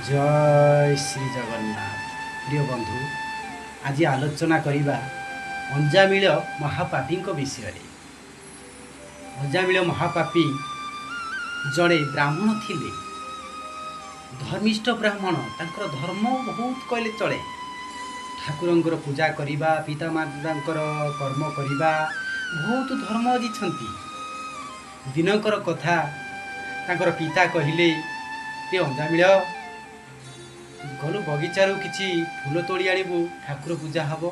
ଜୟ ଶ୍ରୀ ଜଗନ୍ନାଥ। ପ୍ରିୟ ବନ୍ଧୁ, ଆଜି ଆଲୋଚନା କରିବା ଅଞ୍ଜାମିଳ ମହାପାପୀଙ୍କ ବିଷୟରେ। ଅଜାମିଳ ମହାପାପୀ ଜଣେ ବ୍ରାହ୍ମଣ ଥିଲେ, ଧର୍ମିଷ୍ଠ ବ୍ରାହ୍ମଣ। ତାଙ୍କର ଧର୍ମ ବହୁତ କହିଲେ ଚଳେ। ଠାକୁରଙ୍କର ପୂଜା କରିବା, ପିତାମାତାଙ୍କର କର୍ମ କରିବା, ବହୁତ ଧର୍ମ ଅଜିଛନ୍ତି। ଦିନକର କଥା, ତାଙ୍କର ପିତା କହିଲେ, "ଏ ଅଞ୍ଜାମିଳ, ଗଲୁ ବଗିଚାରୁ କିଛି ଫୁଲ ତୋଳି ଆଣିବୁ, ଠାକୁର ପୂଜା ହେବ।"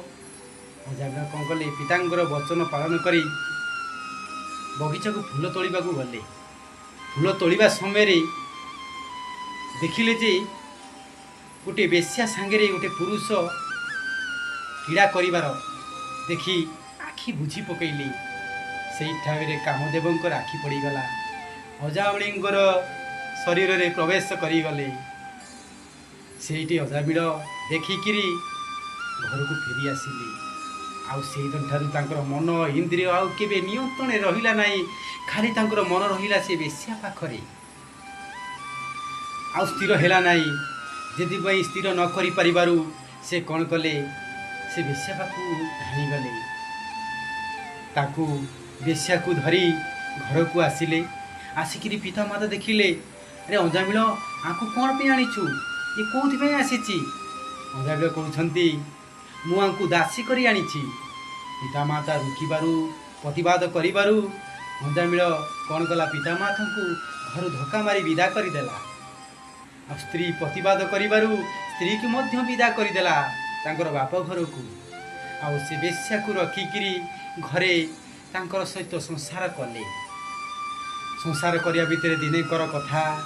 ଅଜାମିଳ କ'ଣ କଲେ? ପିତାଙ୍କର ବଚନ ପାଳନ କରି ବଗିଚାକୁ ଫୁଲ ତୋଳିବାକୁ ଗଲେ। ଫୁଲ ତୋଳିବା ସମୟରେ ଦେଖିଲେ ଯେ ଗୋଟିଏ ବେଶ୍ୟା ସାଙ୍ଗରେ ଗୋଟେ ପୁରୁଷ କ୍ରୀଡ଼ା କରିବାର ଦେଖି ଆଖି ବୁଜି ପକେଇଲେ। ସେଇଠାରେ କାମଦେବଙ୍କର ଆଖି ପଡ଼ିଗଲା, ଅଜାମିଳଙ୍କର ଶରୀରରେ ପ୍ରବେଶ କରିଗଲେ। ସେଇଠି ଅଜାମିଳ ଦେଖିକିରି ଘରକୁ ଫେରି ଆସିଲେ। ଆଉ ସେଇଦିନଠାରୁ ତାଙ୍କର ମନ ଇନ୍ଦ୍ରିୟ ଆଉ କେବେ ନିୟନ୍ତ୍ରଣରେ ରହିଲା ନାହିଁ। ଖାଲି ତାଙ୍କର ମନ ରହିଲା ସେ ବେଶ୍ୟା ପାଖରେ, ଆଉ ସ୍ଥିର ହେଲା ନାହିଁ। ସେଥିପାଇଁ ସ୍ଥିର ନ କରିପାରିବାରୁ ସେ କ'ଣ କଲେ? ସେ ବେଶ୍ୟା ପାଖକୁ ଧାଇଁଗଲେ। ତାକୁ ବେଶ୍ୟାକୁ ଧରି ଘରକୁ ଆସିଲେ। ଆସିକିରି ପିତାମାତା ଦେଖିଲେ, "ଆରେ ଅଞ୍ଜାମିଳ, ଆକୁ କ'ଣ ପାଇଁ ଆଣିଛୁ? ଇଏ କେଉଁଥିପାଇଁ ଆସିଛି?" ଅଞ୍ଜାମିଳ କହୁଛନ୍ତି, "ମୁଁ ଆଙ୍କୁ ଦାସୀ କରି ଆଣିଛି।" ପିତାମାତା ରୋକିବାରୁ, ପ୍ରତିବାଦ କରିବାରୁ ଅଞ୍ଜାମିଳ କ'ଣ କଲା? ପିତାମାତାଙ୍କୁ ଘରୁ ଧକ୍କା ମାରି ବିଦା କରିଦେଲା। ଆଉ ସ୍ତ୍ରୀ ପ୍ରତିବାଦ କରିବାରୁ ସ୍ତ୍ରୀକୁ ମଧ୍ୟ ବିଦା କରିଦେଲା ତାଙ୍କର ବାପ ଘରକୁ। ଆଉ ସେ ବେଶ୍ୟାକୁ ରଖିକିରି ଘରେ ତାଙ୍କର ସହିତ ସଂସାର କଲେ। ସଂସାର କରିବା ଭିତରେ ଦିନେକର କଥା,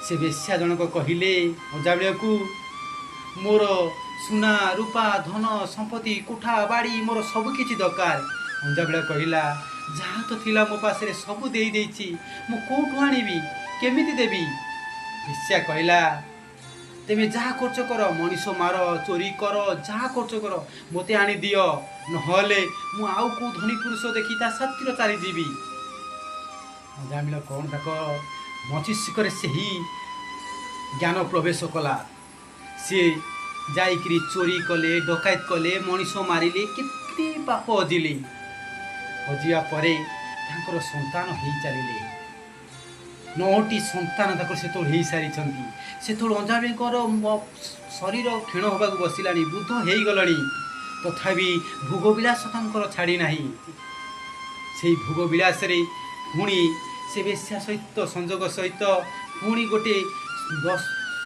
ସେ ବେଶ୍ୟା ଜଣକ କହିଲେ ଅଜାମିଳକୁ, "ମୋର ସୁନା ରୂପା ଧନ ସମ୍ପତ୍ତି କୋଠା ବାଡ଼ି ମୋର ସବୁ କିଛି ଦରକାର।" ଅଞ୍ଜାମିଳ କହିଲା, "ଯାହା ତ ଥିଲା ମୋ ପାଖରେ ସବୁ ଦେଇ ଦେଇଛି। ମୁଁ କେଉଁଠୁ ଆଣିବି? କେମିତି ଦେବି?" ବେଶ୍ୟା କହିଲା, "ତେମେ ଯାହା କରୁଛ କର, ମଣିଷ ମାର, ଚୋରି କର, ଯାହା କରୁଛ କର, ମୋତେ ଆଣିଦିଅ। ନହେଲେ ମୁଁ ଆଉ କେଉଁ ଧନୀ ପୁରୁଷ ଦେଖି ତା ସାଥିର ଚାଲିଯିବି।" ଅଜାମିଳ କ'ଣ ତାଙ୍କ ମସ୍ତିଷ୍କରେ ସେହି ଜ୍ଞାନ ପ୍ରବେଶ କଲା। ସିଏ ଯାଇକିରି ଚୋରି କଲେ, ଡକାୟତ କଲେ, ମଣିଷ ମାରିଲେ, କେତେ ପାପ ଅଜିଲେ। ଅଜିବା ପରେ ତାଙ୍କର ସନ୍ତାନ ହେଇ ଚାଲିଲେ। ନଅଟି ସନ୍ତାନ ତାଙ୍କର ସେତେବେଳେ ହେଇସାରିଛନ୍ତି। ସେତେବେଳେ ଅଞ୍ଜାମିଙ୍କର ଶରୀର କ୍ଷୀଣ ହେବାକୁ ବସିଲାଣି, ବୃଦ୍ଧ ହେଇଗଲାଣି। ତଥାପି ଭୋଗବିଳାସ ତାଙ୍କର ଛାଡ଼ି ନାହିଁ। ସେଇ ଭୋଗବିଳାସରେ ପୁଣି ସେ ବେଶ୍ୟା ସହିତ ସଂଯୋଗ ସହିତ ପୁଣି ଗୋଟେ 10